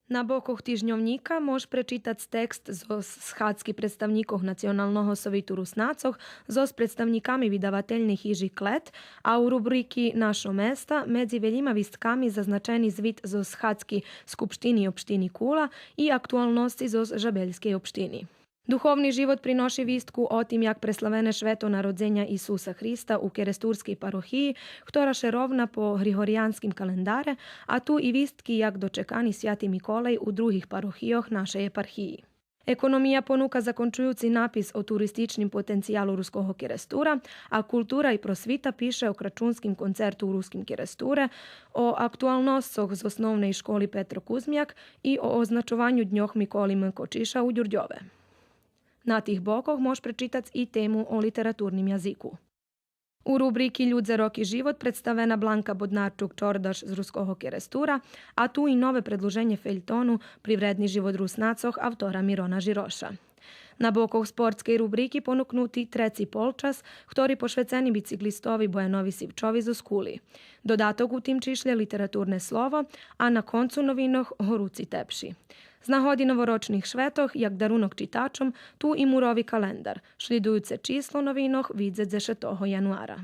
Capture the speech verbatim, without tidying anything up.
На бокох Тижньовнїка мож пречитац текст зоз схадзки представнїкох Националного совиту Руснацох зоз представнїками видавательней хижи Клет, а у рубрики Нашо места медзи велїма вистками зазначени звит зоз схадзки Скупштини општини Кула и актуалносци зоз Жабельскей општини. Духовни живот приноши вистку о тим як преславене швето народзеня Исуса Христа у керестурскей парохиї, хтора ше ровна по григориянским календаре, а ту и вистки як дочекани святи Миколей у других парохийох нашей єпархиї. Економия понука закончуюци напис о туристичним потенциялу Руского Керестура, а Култура и просвита пише о крачунским концерту у Руским Керестуре, о актуалносцох з Основней школи Петро Кузмяк и о означованю Дньох Миколи М. Кочиша у Дюрдьове. На тих бокох мож пречитац и тему о литературним язику. У рубрики Людзе, роки, живот представена Бланка Боднарчук-Чордаш з Руского Керестура, а ту и нове предлуженє фельтону Привредни живот Руснацох автора Мирона Жироша. На бокох спортскей рубрики понукнути треци полчас, хтори пошвецени бициклистови Боянови Сивчови зоз Кули. Додаток у тим чишлє Литературне слово, а на концу новинох Горуци тепши. З нагоди новорочних шветох, як дарунок читачом, ту и Мурови календар. Шлїдуюце число новинох видзе дзешетого януара.